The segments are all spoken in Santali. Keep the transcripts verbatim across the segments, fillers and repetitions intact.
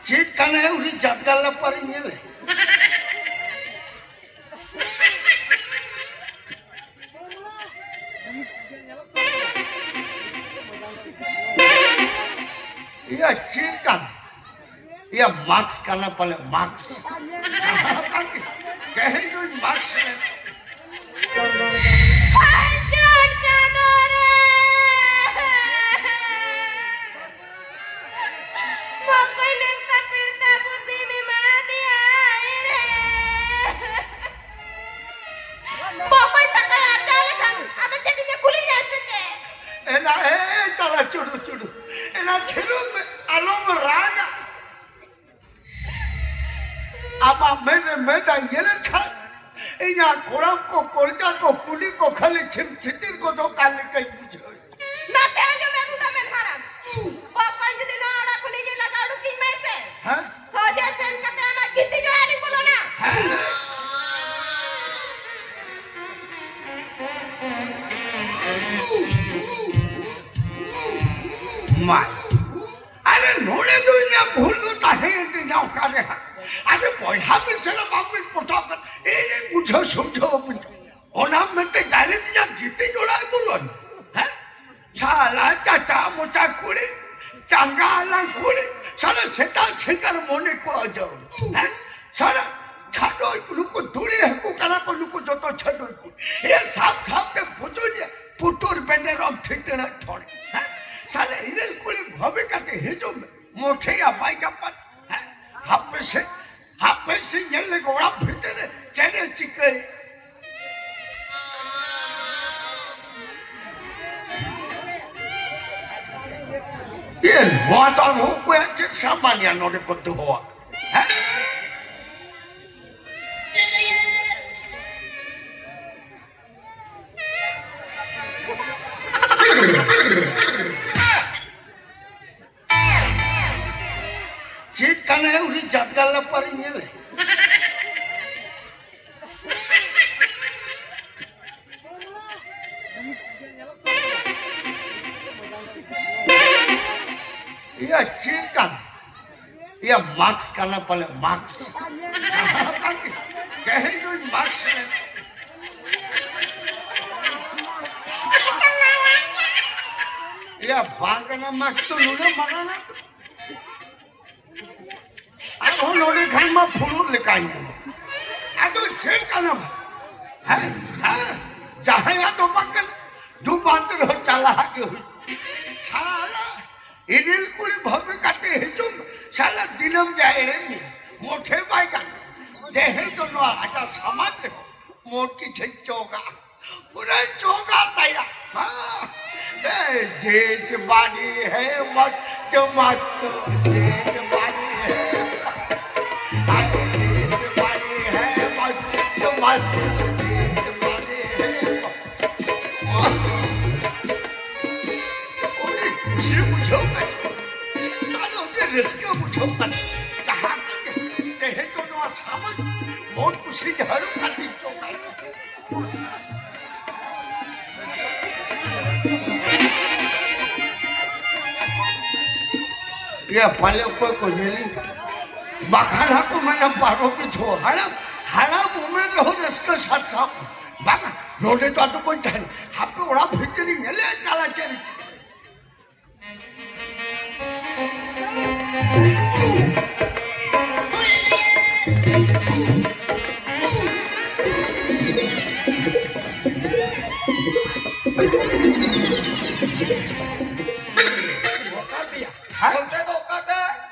ᱪᱮᱫ ᱠᱟᱱᱟᱭ ᱩᱱᱤ ᱡᱟᱛᱜᱟᱞ ᱞᱟᱯᱟᱨᱤ ᱧᱮᱞᱮ? ᱤᱭᱟᱹ ᱪᱮᱫ ᱠᱟᱱ? ᱤᱭᱟᱹ ᱢᱟᱠᱥ ᱠᱟᱱᱟ ᱯᱟᱞᱮ, ᱢᱟᱠᱥ᱾ ᱛᱮᱦᱮᱧ ᱫᱚᱧ ᱢᱟᱠᱥ ᱞᱮᱱ᱾ ᱦᱟᱡᱟᱨ ᱪᱟᱸᱫᱳ ᱨᱮ ᱢᱚᱠᱚᱭ ᱱᱚᱝᱠᱟ ᱯᱤᱲᱛᱟ ᱵᱩᱨᱫᱤᱢ ᱮᱢᱟ ᱫᱮᱭᱟ ᱨᱮ᱾ ᱢᱚᱠᱚᱭ ᱴᱟᱠᱟᱭ ᱟᱨᱡᱟᱣ ᱞᱮᱠᱷᱟᱱ ᱟᱫᱚ ᱪᱮᱫ ᱤᱧᱮ ᱠᱩᱞᱤᱧᱟ ᱥᱮ ᱪᱮᱫ? ᱮᱱᱟ, ᱮ, ᱪᱟᱞᱟ ᱪᱩᱰᱩ ᱪᱩᱰᱩ᱾ ᱮᱱᱟ ᱠᱷᱮᱞᱳᱰ ᱢᱮ, ᱟᱞᱚᱢ ᱨᱟᱜᱟ᱾ ᱟᱢᱟᱜ ᱢᱮᱫ ᱨᱮ ᱢᱮᱫ ᱟᱭ ᱧᱮᱞᱮᱫ ᱠᱷᱟᱱ, ᱤᱧᱟᱜ ᱠᱚᱲᱟᱢ ᱠᱚ, ᱠᱚᱞᱡᱟ ᱠᱚ, ᱠᱩᱞᱤ ᱠᱚ ᱠᱷᱟᱹᱞᱤ ᱪᱷᱤᱢ ᱪᱷᱤᱛᱤᱨ ᱠᱚᱫᱚ ᱚᱠᱟ ᱞᱮᱠᱟᱧ ᱵᱩᱡᱷᱟᱹᱣ᱾ ᱱᱟᱛᱮ ᱟᱸᱡᱚᱢ ᱢᱮ, ᱜᱩᱸᱰᱟ ᱢᱮᱱ ᱦᱟᱲᱟᱢ᱾ ᱵᱚᱠᱚᱧ ᱡᱩᱫᱤ ᱱᱚᱣᱟ ᱚᱲᱟᱜ ᱠᱷᱚᱱ ᱤᱧ ᱞᱟᱜᱟ ᱩᱰᱩᱠᱤᱧ ᱢᱮ ᱥᱮ, ᱦᱮᱸ? ᱥᱚᱡᱷᱮ ᱥᱮᱱ ᱠᱟᱛᱮ ᱟᱢᱟᱜ ᱜᱤᱛᱤᱡ ᱚᱲᱟᱜ ᱨᱤᱧ ᱵᱚᱞᱚᱱᱟ᱾ ᱦᱮᱸ? ᱢᱟ᱾ ᱟᱨᱮ, ᱱᱚᱰᱮ ᱫᱚ ᱤᱧᱟᱜ ᱵᱷᱩᱞ ᱫᱚ ᱛᱟᱦᱮᱸᱭᱮᱱ ᱛᱤᱧᱟ ᱚᱠᱟᱨᱮ ᱦᱟᱸᱜ? ᱟᱨᱮ, ᱵᱚᱭᱦᱟ ᱢᱤᱥᱨᱟ ᱵᱟᱝ ᱵᱤᱱ ᱯᱚᱴᱟᱣ ᱠᱟᱱ, ᱤᱧᱤᱧ ᱵᱩᱡᱷᱟᱹᱣ ᱥᱩᱡᱷᱟᱹᱣ ᱟᱹᱵᱤᱱ ᱠᱟᱱᱟ᱾ ᱚᱱᱟ ᱢᱮᱱᱛᱮ direct ᱤᱧᱟᱜ ᱜᱤᱛᱤᱡ ᱚᱲᱟᱜ ᱮ ᱵᱚᱞᱚᱱ? ᱦᱮᱸ? ᱥᱟᱞᱟ ᱪᱟᱪᱟ ᱢᱚᱪᱟ ᱠᱩᱲᱤ, ᱪᱟᱸᱜᱟ ᱟᱞᱟᱝ ᱠᱩᱲᱤ, ᱥᱟᱞᱟ ᱥᱮᱛᱟ ᱥᱮᱸᱜᱮᱞ ᱢᱚᱱᱮ ᱠᱚ ᱚᱡᱚᱜ᱾ ᱦᱮᱸ? ᱥᱟᱞᱟ ᱪᱷᱟᱰᱚᱭ ᱠᱚ, ᱱᱩᱠᱩ ᱫᱩᱲᱤ ᱦᱟᱹᱠᱩ ᱠᱟᱱᱟ ᱠᱚ, ᱱᱩᱠᱩ ᱡᱚᱛᱚ ᱪᱷᱟᱰᱚᱭ ᱠᱚ᱾ ᱮ ᱥᱟᱵ ᱥᱟᱵ ᱛᱮ ᱯᱩᱡᱩᱡ ᱮ ᱯᱩᱛᱩᱨ ᱵᱮᱸᱰᱮᱨᱚᱢ ᱴᱷᱤᱠᱟᱹᱱᱟ ᱴᱷᱚᱲ᱾ ᱦᱮᱸ? ᱥᱟᱞᱟ ᱤᱨᱟᱹᱞ ᱠᱩᱲᱤ ᱵᱷᱟᱵᱤ ᱠᱟᱛᱮ ᱦᱤᱡᱩᱜ ᱢᱮ᱾ ᱢᱚᱴᱷᱮᱭᱟ ᱵᱟᱭ ᱜᱟᱯᱟᱱ᱾ ᱦᱮᱸ? ᱦᱟᱯᱮ ᱥᱮ, ᱦᱟᱯᱮ ᱥᱮ ᱧᱮᱞ ᱞᱮᱜᱮ ᱚᱲᱟᱜ ᱵᱷᱤᱛᱤᱨ ᱨᱮ ᱪᱮᱫ ᱮ ᱪᱤᱠᱟᱹᱭ᱾ ᱮ, ᱱᱚᱣᱟ ᱫᱚ ᱟᱨᱦᱚᱸ ᱚᱠᱚᱭᱟᱜ ᱪᱮᱫ ᱥᱟᱢᱟᱱ ᱭᱟ ᱱᱚᱰᱮ ᱠᱚ ᱫᱚᱦᱚ ᱟᱠᱟᱫ? ᱦᱮᱸ? ᱪᱮᱫ ᱠᱟᱱᱟᱭ ᱩᱱᱤ ᱡᱟᱛᱜᱟᱞ ᱞᱟᱯᱟᱨᱤ ᱧᱮᱞᱮ? ᱤᱭᱟᱹ, ᱪᱮᱫ ᱠᱟᱱ? ᱤᱭᱟᱹ, ᱢᱟᱠᱥ ᱠᱟᱱᱟ ᱯᱟᱞᱮ, ᱢᱟᱠᱥ᱾ ᱛᱮᱦᱮᱧ ᱫᱚᱧ ᱢᱟᱠᱥ ᱞᱮᱱᱟ᱾ ᱤᱭᱟᱹ, ᱵᱟᱝ ᱠᱟᱱᱟ ᱢᱟᱠᱥ ᱫᱚ, ᱱᱩᱱᱟᱹᱜ ᱢᱟᱨᱟᱝ ᱟᱜ᱾ ᱟᱨᱦᱚᱸ ᱱᱚᱰᱮ ᱠᱷᱟᱱ ᱢᱟ ᱯᱷᱩᱲᱩᱜ ᱞᱮᱠᱟᱧ ᱧᱮᱞᱚᱜ᱾ ᱟᱫᱚ ᱪᱮᱫ ᱠᱟᱱᱟᱢ? ᱦᱮᱸ? ᱦᱮᱸ? ᱡᱟᱦᱟᱸᱭᱟᱜ ᱫᱚ ᱵᱟᱝ ᱠᱟᱱᱟ, ᱫᱩ ᱵᱟᱨ ᱫᱤᱱ ᱨᱮᱦᱚᱸ ᱪᱟᱞᱟᱜ ᱜᱮ ᱦᱩᱭᱩᱜ᱾ ᱥᱟᱞᱟ ᱤᱨᱤᱞ ᱠᱩᱲᱤ ᱵᱷᱟᱵᱮ ᱠᱟᱛᱮ ᱦᱤᱡᱩᱜ, ᱥᱟᱞᱟ ᱫᱤᱱᱟᱹᱢ ᱜᱮ ᱮᱲᱮ ᱢᱮ᱾ ᱢᱚᱴᱷᱮ ᱵᱟᱭ ᱜᱟᱱᱚᱜ᱾ ᱡᱮᱦᱮᱛᱩ ᱱᱚᱣᱟ ᱟᱡᱟᱜ ᱥᱚᱢᱟᱡᱽ ᱨᱮᱦᱚᱸ ᱢᱚᱴ ᱠᱤᱪᱷᱩ ᱪᱚᱜᱟ᱾ ᱯᱩᱨᱟᱹ ᱪᱚᱜᱟ ᱛᱟᱭᱟ᱾ ᱦᱮᱸ᱾ ए, जेज बारी है मस्त मस्त, जेज बारी है। अरे जेज बारी है मस्त मस्त, जेज बारी है मस्त। ᱩᱱᱤ ᱠᱩᱥᱤ ᱵᱩᱡᱷᱟᱹᱣ ᱠᱟᱱᱟ᱾ ᱪᱟᱸᱫᱚ ᱜᱮ ᱨᱟᱹᱥᱠᱟᱹ ᱵᱩᱡᱷᱟᱹᱣ ᱠᱟᱱᱟ᱾ ᱡᱟᱦᱟᱸ ᱛᱮᱜᱮ ᱛᱮᱦᱮᱧ ᱫᱚ ᱱᱚᱣᱟ ᱥᱟᱢᱟᱱ ᱢᱚᱱ ᱠᱩᱥᱤ ᱡᱷᱟᱹᱲᱩ ᱠᱟᱛᱮ ᱪᱚᱜᱟ᱾ ᱭᱟ, ᱯᱟᱞᱮ ᱚᱠᱚᱭ ᱠᱚ ᱧᱮᱞᱤᱧ ᱠᱟᱱᱟ᱾ ᱵᱟᱠᱷᱟᱱ ᱦᱟᱸᱜ ᱠᱚ ᱢᱮᱱᱟ, ᱵᱟᱨᱚ ᱠᱤᱪᱷᱩ ᱦᱟᱲᱟᱢ, ᱦᱟᱲᱟᱢ ᱩᱢᱮᱨ ᱨᱮᱦᱚᱸ ᱨᱟᱹᱥᱠᱟᱹ ᱥᱟᱨᱥᱟᱣ᱾ ᱵᱟᱝᱟ, ᱱᱚᱰᱮ ᱫᱚ ᱟᱫᱚ ᱵᱟᱹᱧ ᱛᱟᱦᱮᱱᱟ᱾ ᱦᱟᱯᱮ ᱚᱲᱟᱜ ᱵᱷᱤᱛᱨᱤᱧ ᱧᱮᱞᱮ ᱪᱟᱞᱟ ᱪᱟᱹᱞᱤ᱾ ᱚᱠᱟᱛᱮᱭᱟ? ᱦᱮᱸ? ᱚᱱᱛᱮ ᱫᱚ ᱚᱠᱟᱛᱮ?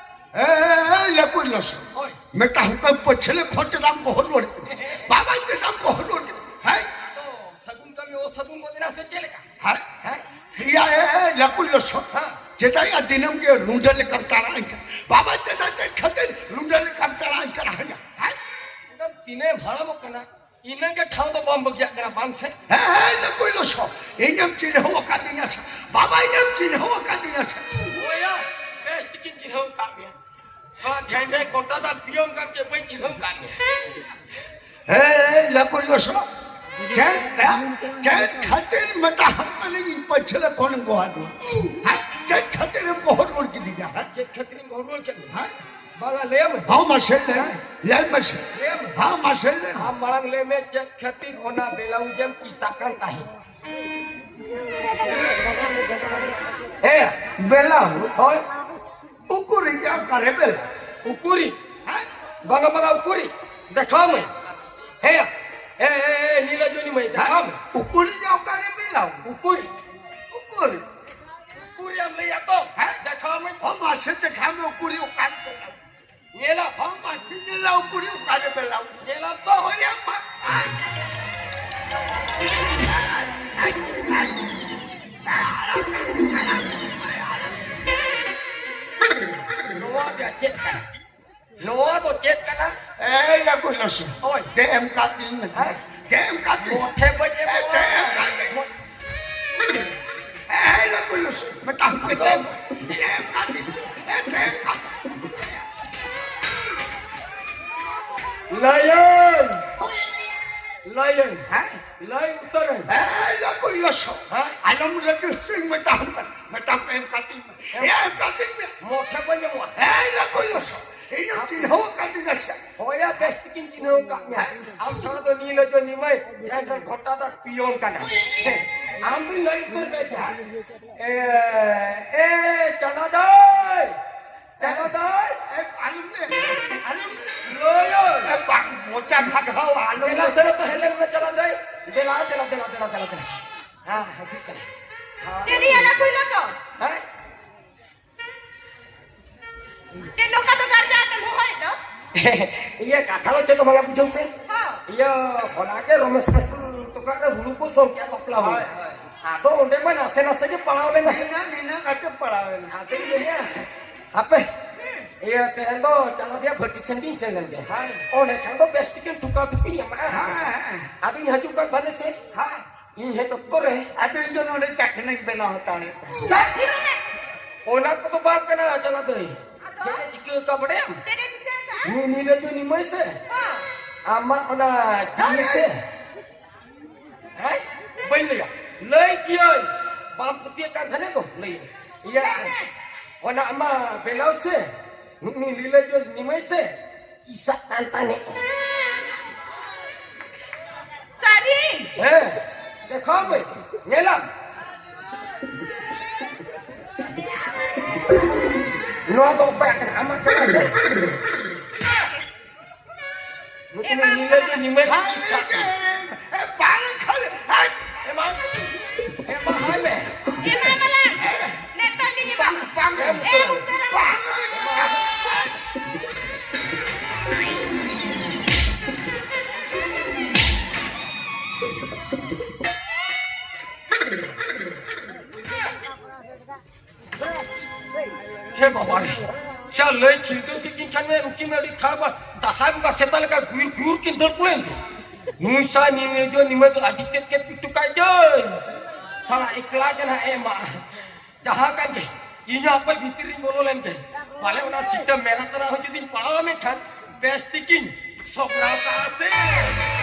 ᱮ, ᱮ, ᱮ, ᱞᱟᱹᱠᱩᱭ ᱞᱚᱥᱚᱫ᱾ ᱦᱳᱭ᱾ ᱢᱮᱛᱟ ᱦᱩᱠᱟᱹ ᱯᱟᱹᱪᱷᱞᱟᱹ ᱠᱷᱚᱱ ᱪᱮᱫᱟᱜ ᱮᱢ ᱜᱚᱦᱚᱲ ᱨᱩᱣᱟᱹᱲ ᱠᱮᱫᱟ? ᱵᱟᱵᱟ ᱪᱮᱫᱟᱜ ᱮᱢ ᱜᱚᱦᱚᱲ ᱨᱩᱣᱟᱹᱲ ᱠᱮᱫᱟ? ᱦᱮᱸ? ᱟᱫᱚ ᱥᱟᱹᱜᱩᱱ ᱠᱟᱹᱢᱤ ᱚᱥᱟᱹᱜᱩᱱ ᱜᱚᱫ ᱮᱱᱟ ᱥᱮ ᱪᱮᱫ ᱞᱮᱠᱟ? ᱦᱮᱸ? ᱦᱮᱸ? ᱤᱭᱟ, ᱮ, ᱮ, ᱞᱟᱹᱠᱩᱭ ᱞᱚᱥᱚᱫ᱾ ᱦᱮᱸ᱾ ᱪᱮᱫᱟᱜ ᱭᱟ ᱫᱤᱱᱟᱹᱢ ᱜᱮ ᱨᱩᱸᱰᱟᱹ ᱞᱮᱠᱟᱢ ᱛᱟᱲᱟᱜ ᱟᱹᱧ ᱠᱟᱱᱟ? ᱵᱟᱵᱟ ᱪᱮᱫᱟᱜ ᱪᱮᱫ ᱠᱷᱟᱹᱛᱤᱨ ᱨᱩᱸᱰᱟᱹ ᱞᱮᱠᱟᱢ ᱛᱟᱲᱟᱜ ᱟᱹᱧ ᱠᱟᱱᱟ? ᱦᱮᱸ? ᱦᱮᱸ? ᱮᱠᱫᱚᱢ ᱛᱤᱱᱟᱹᱜ ᱮᱢ ᱦᱟᱲᱟᱢᱚᱜ ᱠᱟᱱᱟ, ᱤᱱᱟᱹᱜ ᱜᱮ ᱴᱷᱟᱶ ᱫᱚ ᱵᱟᱢ ᱵᱟᱹᱜᱤᱭᱟᱜ ᱠᱟᱱᱟ, ᱵᱟᱝ ᱥᱮ? ᱦᱮᱸ, ᱦᱮᱸ, ᱞᱟᱹᱠᱩᱭ ᱞᱚᱥᱚᱫ᱾ ᱤᱧᱮᱢ ᱪᱤᱱᱦᱟᱹᱣ ᱟᱠᱟᱫᱤᱧᱟ ᱥᱮ? ᱵᱟᱵᱟ, ᱤᱧᱮᱢ ᱪᱤᱱᱦᱟᱹᱣ ᱟᱠᱟᱫᱤᱧᱟ ᱥᱮ? ᱦᱳᱭᱟ, ᱵᱮᱥ ᱴᱷᱤᱠᱤᱧ ᱪᱤᱱᱦᱟᱹᱣ ᱟᱠᱟᱫ ᱢᱮᱭᱟ᱾ ᱦᱮᱸ, ᱰᱷᱮᱨ ᱰᱷᱮᱨ ᱠᱚᱱᱴᱟ ᱫᱟᱨ ᱯᱤᱭᱳᱱ ᱠᱟᱱ ᱪᱮᱫ ᱵᱟᱹᱧ ᱪᱤᱱᱦᱟᱹᱣ ᱟᱠᱟᱫ ᱢᱮᱭᱟ᱾ ᱦᱮᱸ, ᱞᱟᱹᱠᱩᱭ ᱞᱚᱥᱚᱫ᱾ ᱪᱮᱫ, ᱪᱮᱫ ᱠᱷᱟᱹᱛᱤᱨ ᱢᱮᱛᱟ ᱦᱟᱢ ᱠᱟᱹᱱᱟᱹᱧ ᱯᱟᱹᱪᱷᱞᱟᱹ ᱠᱷᱚᱱ ᱜᱚᱦᱟᱨ ᱢᱮ? ᱦᱮᱸ? ᱪᱮᱫ ᱠᱷᱟᱹᱛᱤᱨᱮᱢ ᱜᱚᱦᱚᱲ ᱨᱩᱣᱟᱹᱲ ᱠᱤᱫᱤᱧᱟ, ᱦᱮᱸ? ᱪᱮᱫ ᱠᱷᱟᱹᱛᱤᱨᱤᱧ ᱜᱚᱦᱚᱲ ᱨᱩᱣᱟᱹᱲ ᱠᱮᱫ ᱢᱮᱭᱟ? ᱦᱮᱸ? ᱵᱟᱝᱟ, ᱞᱟᱹᱭᱟᱢ᱾ ᱦᱚᱸ, ᱢᱟᱥᱮ ᱞᱟᱹᱭ ᱢᱮ᱾ ᱞᱟᱹᱭ ᱢᱮ᱾ ᱦᱚᱸ, ᱢᱟᱥᱮ ᱞᱟᱹᱭ ᱢᱮ᱾ ᱟᱢ ᱢᱟᱲᱟᱝ ᱞᱟᱹᱭ ᱢᱮ, ᱪᱮᱫ ᱠᱷᱟᱹᱛᱤᱨ ᱚᱱᱟ ᱵᱮᱞᱟᱣᱩᱡᱮᱢ ᱠᱤᱥᱟᱜ ᱠᱟᱱ ᱛᱟᱦᱮᱸᱫ? ᱦᱮᱸ᱾ ᱵᱮᱞᱟᱣᱩᱡ? ᱦᱳᱭ᱾ ᱩᱠᱩᱨᱤᱡ ᱚᱠᱟᱨᱮ ᱵᱮᱞᱟᱣᱩᱡ? ᱩᱠᱩᱨᱤᱡ? ᱦᱮᱸ? ᱵᱟᱝᱟ, ᱵᱟᱝᱟ, ᱩᱠᱩᱨᱤᱡ᱾ ᱫᱮᱠᱷᱟᱣ ᱢᱮ᱾ ᱦᱮᱸ᱾ ᱮ, ᱮ, ᱮ, ᱱᱤᱞᱟᱡᱚᱱᱤ ᱢᱟᱹᱭ, ᱫᱮᱠᱷᱟᱣ ᱢᱮ᱾ ᱩᱠᱩᱨᱤᱡ ᱚᱠᱟᱨᱮ ᱵᱮᱞᱟᱣᱩᱡ? ᱩᱠᱩᱨᱤᱡ᱾ ᱩᱠᱩᱨᱤᱡ᱾ ᱩᱠᱩᱨᱤᱡ ᱮᱢ ᱞᱟᱹᱭᱟ ᱛᱚ? ᱦᱮᱸ? ᱫᱮᱠᱷᱟᱣ ᱢᱮ᱾ ᱦᱚᱸ, ᱢᱟᱥᱮ ᱫᱮᱠᱷᱟᱣ ᱢᱮ, ᱩᱠᱩᱨᱤᱡ ᱚᱠᱟᱨᱮ ᱵᱮᱞᱟᱣᱩᱡ? ᱧᱮᱞᱟ᱾ ᱦᱚᱸ, ᱢᱟᱥᱮ ᱧᱮᱞᱟ, ᱩᱠᱩᱨᱤᱡ ᱚᱠᱟᱨᱮ ᱵᱮᱞᱟᱣᱩᱡ? ᱧᱮᱞᱟᱢ ᱛᱚ᱾ ᱦᱳᱭ, ᱟᱢ ᱢᱟ᱾ ᱱᱚᱣᱟ ᱫᱚ ᱪᱮᱫ ᱠᱟᱱᱟ? ᱱᱚᱣᱟ ᱫᱚ ᱪᱮᱫ ᱠᱟᱱᱟ? ᱮᱭ, ᱞᱟᱹᱴᱩ ᱞᱚᱥᱚᱫ᱾ ᱳᱭ᱾ ᱫᱮᱢ ᱠᱟᱹᱛᱤᱧ ᱢᱮ᱾ ᱦᱮᱸ? ᱫᱮᱢ ᱠᱟᱹᱛᱤᱧ᱾ ᱢᱚᱴᱷᱮ ᱵᱟᱹᱧ ᱮᱢᱚᱜᱼᱟ᱾ ᱮ, ᱫᱮᱢ ᱠᱟᱹᱛᱤᱧ᱾ ᱮᱭ, ᱞᱟᱹᱴᱩ ᱞᱚᱥᱚᱫ᱾ ᱢᱮᱛᱟᱢ ᱠᱟᱹᱱᱟᱹᱧ᱾ ᱫᱮᱢ ᱠᱟᱹᱛᱤᱧ᱾ ᱮ, ᱫᱮᱢ ᱠᱟᱹᱛᱤᱧ᱾ ᱞᱟᱹᱭᱟᱹᱧ᱾ ᱞᱟᱹᱭᱟᱹᱧ᱾ ᱦᱮᱸ? ᱞᱟᱹᱭ ᱩᱛᱟᱹᱨᱟᱹᱧ᱾ ᱮᱭ, ᱞᱟᱹᱴᱩ ᱞᱚᱥᱚᱫ᱾ ᱦᱮᱸ? ᱟᱞᱚᱢ ᱨᱟᱹᱜᱤ ᱦᱚᱪᱚᱧ, ᱢᱮᱛᱟᱢ ᱠᱟᱱᱟ᱾ ᱢᱮᱛᱟᱢ ᱮᱢ ᱠᱟᱹᱛᱤᱧ ᱢᱮ᱾ ᱮᱢ᱾ ᱮ, ᱮᱢ ᱠᱟᱹᱛᱤᱧ ᱢᱮ᱾ ᱢᱚᱴᱷᱮ ᱵᱟᱹᱧ ᱮᱢᱚᱜᱼᱟ᱾ ᱮᱭ, ᱞᱟᱹᱴᱩ ᱞᱚᱥᱚᱫ᱾ ᱤᱧ ᱦᱚᱸ ᱪᱤᱱᱦᱟᱹᱣ ᱟᱠᱟᱫᱤᱧᱟ ᱥᱮ? ᱦᱳᱭᱟ, ᱵᱮᱥ ᱴᱷᱤᱠᱤᱧ ᱪᱤᱱᱦᱟᱹᱣ ᱟᱠᱟᱫ ᱢᱮᱭᱟ᱾ ᱟᱢ ᱪᱷᱟᱲᱟ ᱫᱚ ᱱᱤᱞᱟᱹ ᱡᱚ ᱱᱤᱢᱟᱹᱭ, ᱮᱱᱠᱷᱟᱱ ᱜᱷᱚᱴᱟ ᱫᱚ ᱯᱤᱭᱚᱱ ᱠᱟᱱᱟ᱾ ᱟᱢ ᱫᱩᱧ ᱞᱟᱹᱭ ᱩᱛᱟᱹᱨ ᱢᱮ ᱡᱟᱦᱟᱸ᱾ ᱮ, ᱮ, ᱪᱟᱱᱟ ᱫᱟᱹᱭ! ᱪᱟᱱᱟ ᱫᱟᱹᱭ! ᱮ, ᱟᱞᱚᱢ ᱞᱟᱹᱭ, ᱟᱞᱚᱢ ᱞᱟᱹᱭ᱾ ᱞᱟᱹᱭᱟᱹᱧ᱾ ᱮ, ᱵᱟᱝ, ᱢᱚᱪᱟ ᱜᱷᱟᱜᱷᱟᱣ, ᱟᱞᱚᱢ ᱫᱮᱞᱟ ᱞᱟᱹᱭ᱾ ᱥᱮᱱᱚᱜ ᱛᱚ, ᱦᱮᱡ ᱞᱮᱱ ᱢᱮ, ᱪᱟᱱᱟ ᱫᱟᱹᱭ᱾ ᱫᱮᱞᱟ, ᱫᱮᱞᱟ, ᱫᱮᱞᱟ, ᱫᱮᱞᱟ, ᱫᱮᱞᱟ, ᱫᱮᱞᱟ᱾ ᱦᱮᱸ, ᱦᱤᱡᱩᱜ ᱠᱟᱱᱟ᱾ ᱦᱮᱸ᱾ ᱪᱮᱫ ᱭᱟ ᱱᱟ ᱠᱩᱭᱞᱟ ᱛᱚ? ᱦᱮᱸ? ᱪᱮᱫ ᱱᱚᱝᱠᱟ ᱫᱚ ᱜᱟᱨᱡᱟ ᱟᱛᱮᱢ ᱦᱚᱦᱚᱭᱮᱫ ᱫᱚ? ᱤᱭᱟᱹ, ᱠᱟᱛᱷᱟ ᱫᱚ ᱪᱮᱫ ᱦᱚᱸ ᱵᱟᱝᱟ, ᱵᱩᱡᱷᱟᱹᱣ ᱥᱮ᱾ ᱦᱚᱸ᱾ ᱤᱭᱟᱹ, ᱦᱚᱞᱟ ᱜᱮ ᱨᱚᱢᱮᱥ ᱢᱟᱥᱴᱟᱨ ᱛᱟᱠᱚ ᱚᱲᱟᱜ ᱨᱮ ᱦᱩᱲᱩ ᱠᱚ ᱥᱚᱝ ᱠᱮᱜᱼᱟ, ᱵᱟᱯᱞᱟ ᱦᱩᱲᱩ᱾ ᱦᱳᱭ, ᱦᱳᱭ᱾ ᱟᱫᱚ ᱚᱸᱰᱮ ᱢᱟ ᱱᱟᱥᱮ ᱱᱟᱥᱮ ᱜᱮ ᱯᱟᱲᱟᱣ ᱞᱮᱱᱟ᱾ ᱢᱮᱱᱟᱜ, ᱢᱮᱱᱟᱜ ᱠᱟᱛᱮ ᱯᱟᱲᱟᱣ ᱮᱱᱟ᱾ ᱟᱫᱚᱧ ᱢᱮᱱᱮᱜᱼᱟ, ᱦᱟᱯᱮ, ᱦᱩᱸ᱾ ᱤᱭᱟᱹ, ᱛᱮᱦᱮᱧ ᱫᱚ ᱪᱟᱸᱫᱚ ᱫᱮᱭᱟ ᱵᱷᱟᱹᱴᱤ ᱥᱮᱱ ᱜᱤᱧ ᱥᱮᱱ ᱞᱮᱱ ᱜᱮ᱾ ᱦᱳᱭ᱾ ᱚᱸᱰᱮ ᱠᱷᱟᱱ ᱫᱚ ᱵᱮᱥ ᱴᱷᱤᱠᱮᱢ ᱴᱷᱩᱠᱟ ᱴᱷᱩᱠᱤᱧ ᱮᱢᱟᱜᱼᱟ᱾ ᱦᱮᱸ, ᱦᱮᱸ᱾ ᱟᱫᱚᱧ ᱦᱤᱡᱩᱜ ᱠᱟᱱ ᱛᱟᱦᱮᱱᱟ ᱥᱮ᱾ ᱦᱮᱸ᱾ ᱤᱧ ᱦᱮᱡ ᱚᱠᱛᱚ ᱨᱮ᱾ ᱟᱫᱚ ᱤᱧ ᱫᱚ ᱱᱚᱰᱮ ᱪᱟᱠᱷᱱᱟᱧ ᱵᱮᱱᱟᱣ ᱦᱟᱛᱟᱲᱮᱫ ᱛᱟᱦᱮᱸᱫ᱾ ᱪᱟᱠᱷᱱᱟ? ᱚᱱᱟ ᱠᱚᱫᱚ ᱵᱟᱝ ᱠᱟᱱᱟ, ᱪᱟᱞᱟᱣ ᱫᱟᱹᱭ᱾ ᱟᱫᱚ? ᱪᱮᱫ ᱮ ᱪᱤᱠᱟᱹ ᱟᱠᱟᱫ ᱵᱟᱰᱟᱭᱟᱢ? ᱪᱮᱫ ᱮ ᱪᱤᱠᱟᱹ ᱟᱠᱟᱫᱼᱟ? ᱱᱩᱭ ᱱᱤᱨᱚᱡᱚᱱ ᱱᱤᱢᱟᱹᱭ ᱥᱮ? ᱦᱮᱸ᱾ ᱟᱢᱟᱜ ᱚᱱᱟ ᱡᱤᱣᱤ ᱥᱮ? ᱦᱮᱸ? ᱵᱟᱹᱧ ᱞᱟᱹᱭᱟ᱾ ᱞᱟᱹᱭ ᱜᱤᱭᱟᱹᱧ᱾ ᱵᱟᱢ ᱯᱟᱹᱛᱭᱟᱹᱜ ᱠᱟᱱ ᱛᱟᱦᱮᱱᱟ ᱛᱚ? ᱞᱟᱹᱭᱟᱹᱧ᱾ ᱤᱭᱟᱹ, ᱚᱱᱟ ᱟᱢᱟ ᱵᱮᱞᱟᱣ ᱥᱮ, ᱱᱩᱜ ᱱᱤ ᱞᱤᱞᱟᱹ ᱡᱚ ᱱᱤᱢᱟᱹᱭ ᱥᱮ, ᱤᱥᱟᱜ ᱠᱟᱱ ᱛᱟᱱᱮ᱾ ᱥᱟᱹᱨᱤ? ᱦᱮᱸ, ᱫᱮᱠᱷᱟᱣ ᱢᱮ, ᱧᱮᱞᱟᱢ᱾ ᱱᱚᱣᱟ ᱫᱚ ᱚᱠᱚᱭᱟᱜ ᱠᱟᱱᱟ? ᱟᱢᱟᱜ ᱠᱟᱱᱟ ᱥᱮ? ᱱᱩᱠᱩ ᱮᱢᱟ ᱢᱟ᱾ ᱧᱤᱫᱟᱹ ᱫᱚ ᱧᱤᱢᱟᱹ ᱜᱮ ᱪᱤᱥ ᱠᱟᱜ ᱠᱟᱱᱟ᱾ ᱮ, ᱵᱟᱝ ᱠᱷᱟᱹᱞᱤ, ᱦᱟᱭ, ᱮᱢᱟ, ᱮᱢᱟ ᱦᱟᱭ ᱢᱮ᱾ ᱮᱢᱟ ᱢᱟᱞᱟᱝ᱾ ᱱᱤᱛᱚᱜ ᱜᱮ ᱧᱤᱢᱟ᱾ ᱵᱟᱝ, ᱵᱟᱝ, ᱮᱢ ᱩᱛᱟᱹᱨ ᱮᱢ ᱩᱛᱟᱹᱨ ᱟᱢ᱾ ᱵᱟᱝ᱾ ᱦᱮ ᱵᱟᱵᱟ ᱨᱮ, ᱪᱟ ᱞᱟᱹᱭ ᱪᱤᱱᱛᱟᱹ ᱠᱮᱫ ᱠᱤᱱ ᱠᱷᱟᱱ ᱢᱮ, ᱩᱱᱠᱤᱱ ᱟᱹᱰᱤ ᱠᱷᱟᱨᱟᱯ ᱫᱟᱸᱥᱟᱭ ᱵᱚᱸᱜᱟ ᱥᱮᱛᱟ ᱞᱮᱠᱟ ᱜᱩᱭᱩᱨ ᱜᱩᱭᱩᱨ ᱠᱤᱱ ᱫᱟᱹᱲ ᱯᱩᱞᱮᱱ ᱫᱚ᱾ ᱱᱩᱭ ᱥᱟᱭ ᱱᱤᱢᱟᱹ ᱫᱚ, ᱱᱤᱢᱟᱹ ᱫᱚ ᱟᱹᱰᱤ ᱛᱮᱫ ᱜᱮ ᱯᱤᱴᱩ ᱠᱟᱭ ᱫᱟᱹᱭ᱾ ᱥᱟᱞᱟ ᱮᱠᱞᱟ ᱜᱮ ᱱᱟᱦᱟᱜ ᱮ ᱮᱢᱟ᱾ ᱡᱟᱦᱟᱸ ᱠᱟᱱ ᱜᱮ, ᱤᱧ ᱦᱚᱸ ᱦᱟᱯᱮ ᱵᱷᱤᱛᱤᱨ ᱨᱤᱧ ᱵᱚᱞᱚ ᱞᱮᱱ ᱜᱮ᱾ ᱯᱟᱞᱮ ᱚᱱᱟ ᱥᱤᱴᱟᱹ ᱢᱮᱞᱟ ᱛᱟᱨᱟ ᱦᱚᱸ ᱡᱩᱫᱤᱧ ᱯᱟᱲᱟᱣ ᱞᱮᱱᱠᱷᱟᱱ ᱵᱮᱥ ᱴᱷᱤᱠᱤᱧ ᱥᱚᱯᱱᱟᱣ ᱠᱟᱜᱼᱟ ᱥᱮ᱾